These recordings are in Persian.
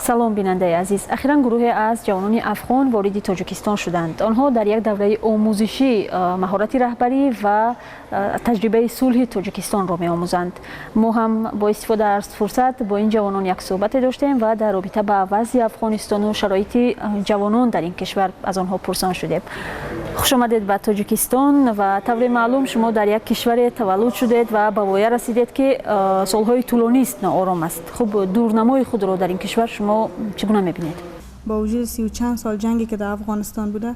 Салом, бинандаи азиз. Ахиран гурӯҳе аз ҷавонони афғон вориди Тоҷикистон шуданд. Онҳо дар як давраи омӯзишӣ маҳорати раҳбарӣ ва таҷрибаи сулҳи Тоҷикистонро меомӯзанд. Мо ҳам бо истифода аз фурсат бо ин ҷавонон як суҳбате доштем ва дар робита ба вазъи Афғонистону шароити ҷавонон дар ин кишвар аз онҳо пурсон шудем. Хуш омадед ба Тоҷикистон. Ва тавре маълум, шумо дар як кишваре таваллуд шудед ва ба воя расидед, ки солҳои тӯлонист ноором аст. Хуб, дурнамои худро дар ин кишвар шумо чӣ гуна мебинед? با وجود 30 و چند سال جنگی که در افغانستان بوده،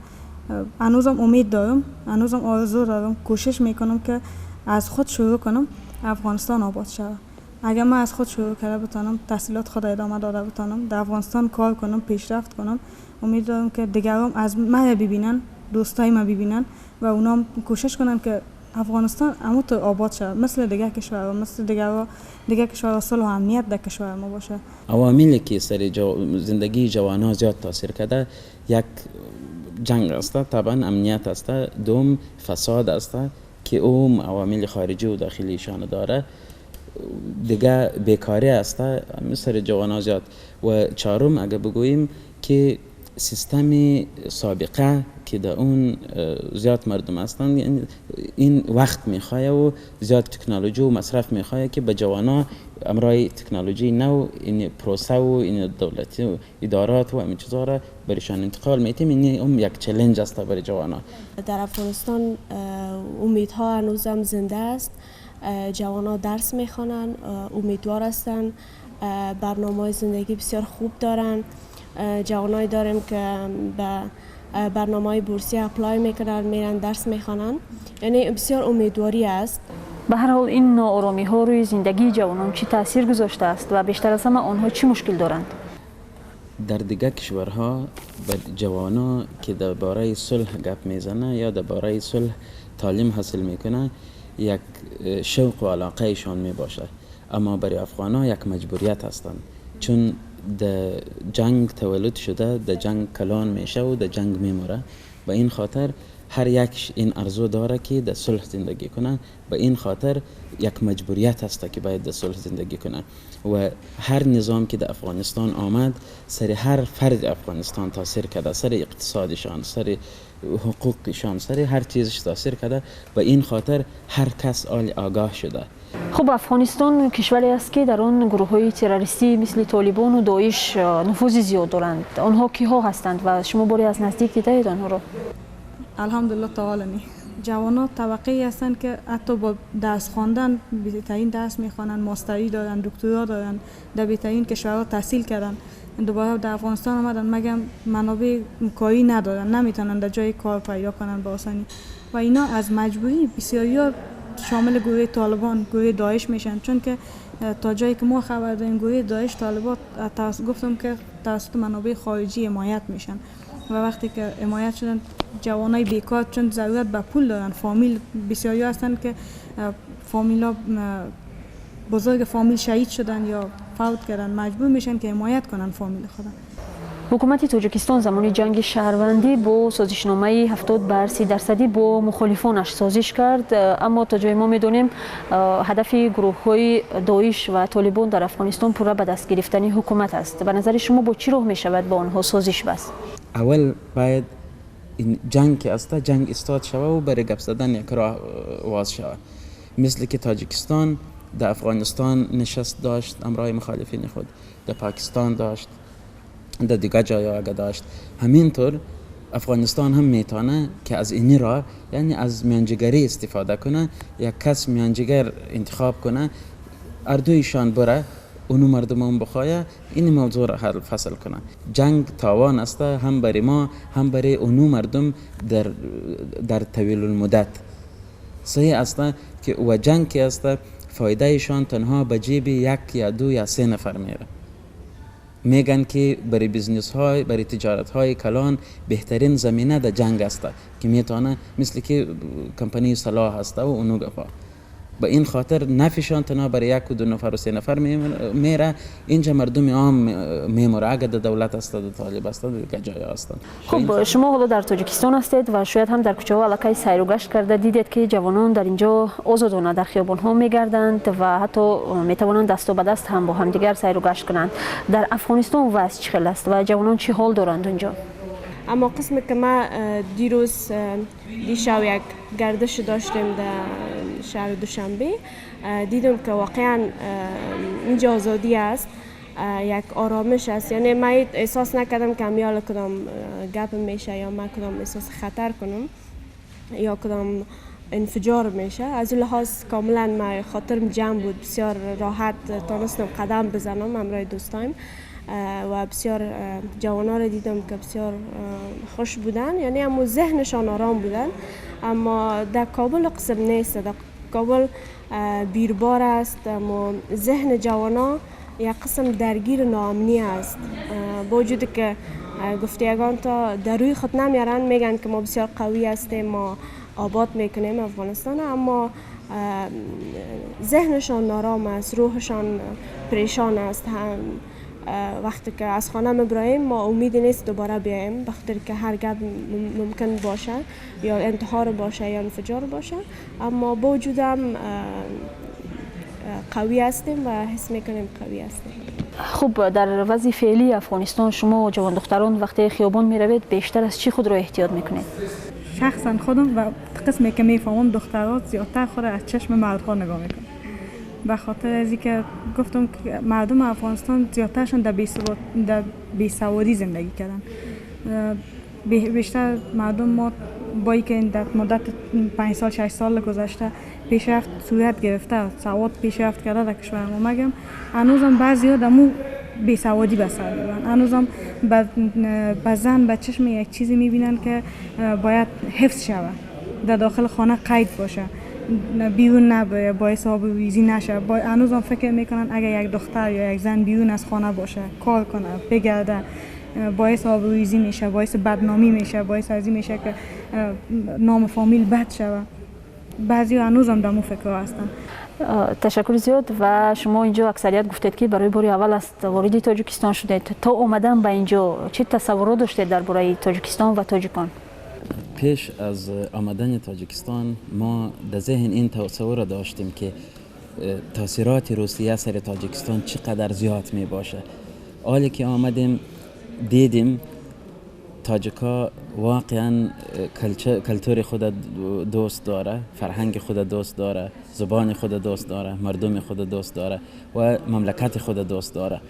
هنوزم امید دارم، هنوزم آرزو دارم. کوشش میکنم که از خود شروع کنم، افغانستان آباد شود. اگر من از خود شروع کرده بتانم، تحصیلات خود ادامه داده بتانم، در افغانستان کار کنم، پیشرفت کنم، امید دارم که دیگران از من ببینن، دوستای ما ببینن و اونا کوشش کنن که افغانستان همونطور آباد شود مثل دیگر کشورها، مثل دیگر کشورها، صلح و امنیت در کشور ما باشه. عواملی که سر زندگی جوان زیاد تاثیر کرده، یک جنگ است، طبعا امنیت است، دوم فساد است که اوم عوامل خارجی و داخلیشان داره، دیگه بیکاری است سر جوان زیاد و چهارم اگه بگوییم که سیستم سابقه که در اون زیاد مردم هستند، یعنی این وقت میخواه و زیاد تکنولوژی و مصرف میخواه که به جوانا امرای تکنولوژی نو، این پروسه و این دولتی و ادارات و همین چیزا را برشان انتقال میتیم. این هم یک challenge است برای جوانا. در افغانستان امیدها هنوزم زنده است. جوانها درس میخوانند، امیدوار هستند، برنامه زندگی بسیار خوب دارند. جوانایی داریم که به برنامه های بورسی apply میکنن، میرن درس میخوانن، یعنی بسیار امیدواری است. به هر حال، این ناآرامی ها روی زندگی جوانان چی تاثیر گذاشته است و بیشتر از همه آنها چی مشکل دارند؟ در دیگه کشورها به جوانا که درباره صلح گپ میزنه یا درباره صلح تعلیم حاصل میکنه، یک شوق و علاقه ایشان می باشه، اما برای افغان ها یک مجبوریت هستند، چون در جنگ تولد شده، در جنگ کلان میشه و در جنگ میموره. به این خاطر هر یک این ارزو داره که در صلح زندگی کنه. به این خاطر یک مجبوریت هست که باید در صلح زندگی کنه و هر نظام که در افغانستان آمد، سر هر فرد افغانستان تاثیر کرده، سر اقتصادشان، سر حقوقشان، سر هر چیزش تاثیر کرده. به این خاطر هر کس آل آگاه شده. خب، افغانستان کشوری است که در آن گروه های تروریستی مثل طالبان و داعش نفوذ زیاد دارند. آنها کیها هستند و شما باری از نزدیک دیدید آنها را؟ الحمدلله، تا حالا نی. جوانان طبقه هستند که حتی با درس خواندن، بهترین درس میخوانند، ماستری دارن، دکترا دارن، در بهترین کشورها تحصیل کردن، دوباره در افغانستان آمدن مگم منابع کاری ندارن، نمیتونن در جای کار پیدا کنن به آسانی و اینا از مجبوری بسیاری شامل گروه طالبان، گروه داعش میشن، چون که تا جایی که ما خبر داریم، گروه داعش، طالبان، گفتم که توسط منابع خارجی حمایت میشن و وقتی که حمایت شدن، جوانای بیکار چون ضرورت به پول دارن، فامیل بسیاری هستن که فامیلا، بزرگ فامیل شهید شدن یا فوت کردن، مجبور میشن که حمایت کنن فامیل خودن. Ҳукумати Тоҷикистон замони ҷанги шаҳрвандӣ бо созишномаи 70 бар 30 дарсадӣ бо мухолифонаш созиш кард, аммо то ҷое мо медонем, ҳадафи гурӯҳҳои Доиш ва Толибон дар Афғонистон пурра ба даст гирифтани ҳукумат аст. Ба назари шумо, бо чӣ роҳ мешавад бо онҳо созиш баст? اول باید این جنگ که است، جنگ استاد شوه و برای گپ زدن یک راه واز شوه. مثل که تاجیکستان در افغانستان نشست داشت امرای مخالفین خود، در پاکستان داشت، در دیگه جای اگه داشت، همینطور افغانستان هم میتونه که از اینی راه، یعنی از میانجیگری استفاده کنه، یک کس میانجیگر انتخاب کنه، اردویشان بره، اونو مردمان بخواه این موضوع را حل فصل کنه. جنگ تاوان است، هم برای ما هم برای اونو مردم در طویل المدت. صحیح است که و جنگ که است، فایده تنها به جیب یک یا دو یا سه نفر میره. میگن که برای business های، برای تجارت های کلان بهترین زمینه در جنگ است که میتونه، مثل که کمپانی سلاح است و اونو گپا. به این خاطر نفعشان تنها برای یک و دو نفر و سه نفر میره، اینجا مردم عام میموره، اگر در دولت است، در طالب است، در جای هستند. خب شما حالا در تاجیکستان هستید و شاید هم در کوچه ها الکی سیر و گشت کرده دیدید که جوانان در اینجا آزادانه در خیابان ها میگردند و حتی میتوانند دست به دست هم با همدیگر سیر و گشت کنند. در افغانستان وضع چه است و جوانان چه حال دارند اونجا؟ اما قسمی که ما دیروز دیشب یک گردش داشتیم در شهر دوشنبه، دیدم که واقعا اینجا آزادی است، یک آرامش است. یعنی من احساس نکردم که امیال کدام گپ میشه یا من کدام احساس خطر کنم یا کدام انفجار میشه. از اون لحاظ کاملا من خاطرم جمع بود، بسیار راحت تانستم قدم بزنم همراه دوستایم و بسیار جوانا را دیدم که بسیار خوش بودن، یعنی اما ذهنشان آرام بودن. اما در کابل قسم نیست، در کابل بیربار است، اما ذهن جوانا یک قسم درگیر ناامنی است. با وجود که گفتگان تا در روی خود نمیارن، میگن که ما بسیار قوی هستیم، ما آباد میکنیم افغانستان، اما ذهنشان نارام است، روحشان پریشان است. هم وقتی که از خانه میبرایم ما امیدی نیست دوباره بیایم، بخاطر که هر گپ ممکن باشه یا انتحار باشه یا انفجار باشه، اما با وجودم قوی هستیم و حس میکنیم قوی هستیم. خب در وضع فعلی افغانستان شما جوان دختران وقتی خیابان میروید بیشتر از چی خود را احتیاط میکنید؟ شخصا خودم و قسمی که میفهمم دخترها زیادتر خود از چشم مردها نگاه میکنن، به خاطر از اینکه گفتم که مردم افغانستان زیادترشون در بیسوادی زندگی کردن. بیشتر مردم ما با اینکه در مدت 5 سال 6 سال گذشته پیشرفت صورت گرفته، سواد پیشرفت کرده در کشور ما، مگم هنوزم بعضیا دمو بیسوادی به سر میبرن، هنوزم به زن به چشم یک چیزی میبینن که باید حفظ شود، در داخل خانه قید باشه، بیرون نبره، باعث آبروریزی نشه. هنوزم فکر میکنن اگر یک دختر یا یک زن بیرون از خانه باشه، کار کنه، بگرده، باعث آبروریزی میشه، باعث بدنامی میشه، باعث از این میشه که نام فامیل بد شود. بعضی هنوزم در مو فکر هستن. تشکر زیاد. و شما اینجا اکثریت گفتید که برای بار اول است وارد تاجیکستان شدید. تا اومدن به اینجا چه تصورات داشتید درباره تاجیکستان و تاجیکان؟ پیش از آمدن تاجیکستان ما در ذهن این تصور داشتیم که تاثیرات روسیه سر تاجیکستان چقدر زیاد می باشه. حالی که آمدیم دیدیم تاجیکا واقعا کلتور خود دوست داره، فرهنگ خود دوست داره، زبان خود دوست داره، مردم خود دوست داره و مملکت خود دوست داره.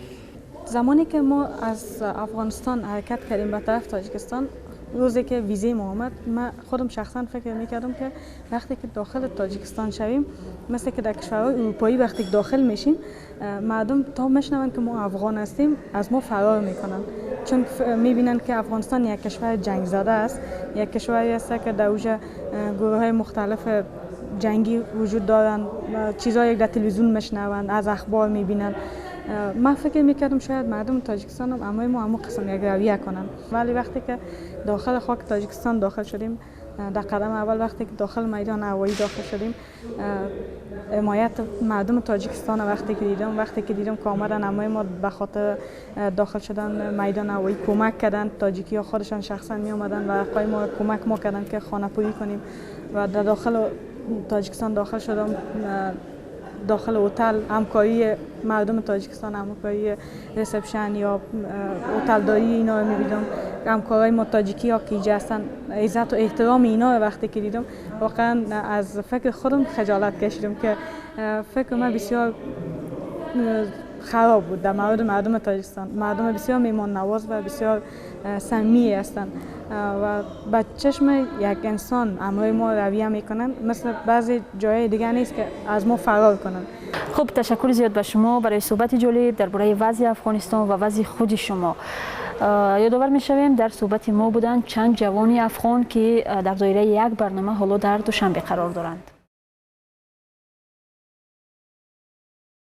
زمانی که ما از افغانستان حرکت کردیم به طرف تاجیکستان، روزی که ویزه ما آمد، من خودم شخصا فکر میکردم که وقتی که داخل تاجیکستان شویم، مثل که در کشورهای اروپایی وقتی که داخل میشیم مردم تا میشنون که ما افغان هستیم از ما فرار میکنن، چون میبینن که افغانستان یک کشور جنگ زده است، یک کشوری است که در اوج گروه مختلف جنگی وجود دارن، چیزایی در تلویزیون میشنون، از اخبار میبینن. من فکر میکردم شاید مردم تاجیکستان هم امای ما همون قسم یک رویه کنن، ولی وقتی که داخل خاک تاجیکستان داخل شدیم، در قدم اول وقتی که داخل میدان هوایی داخل شدیم، حمایت مردم تاجیکستان وقتی که دیدم که آمدن امای ما به خاطر داخل شدن میدان هوایی کمک کردن، تاجیکی ها خودشان شخصا می آمدن و آقای ما کمک ما کردن که خانه پویی کنیم و در داخل تاجیکستان داخل شدم، داخل هتل همکاری مردم تاجیکستان، همکاری reception یا هتلداری اینا رو می‌دیدم، همکارای ما تاجیکی ها که اینجا هستن، عزت و احترام اینا رو وقتی که دیدم واقعا از فکر خودم خجالت کشیدم که فکر من بسیار خراب بود در مورد مردم تاجیکستان. مردم بسیار میمان نواز و بسیار صمیمی هستند و به چشم یک انسان امرای ما رویه میکنن، مثل بعضی جای دیگه نیست که از ما فرار کنن. خب تشکر زیاد به شما برای صحبت جالب درباره وضع افغانستان و وضع خود شما. یادآور میشویم در صحبت ما بودند چند جوانی افغان که در دایره یک برنامه حالا در دوشنبه قرار دارند.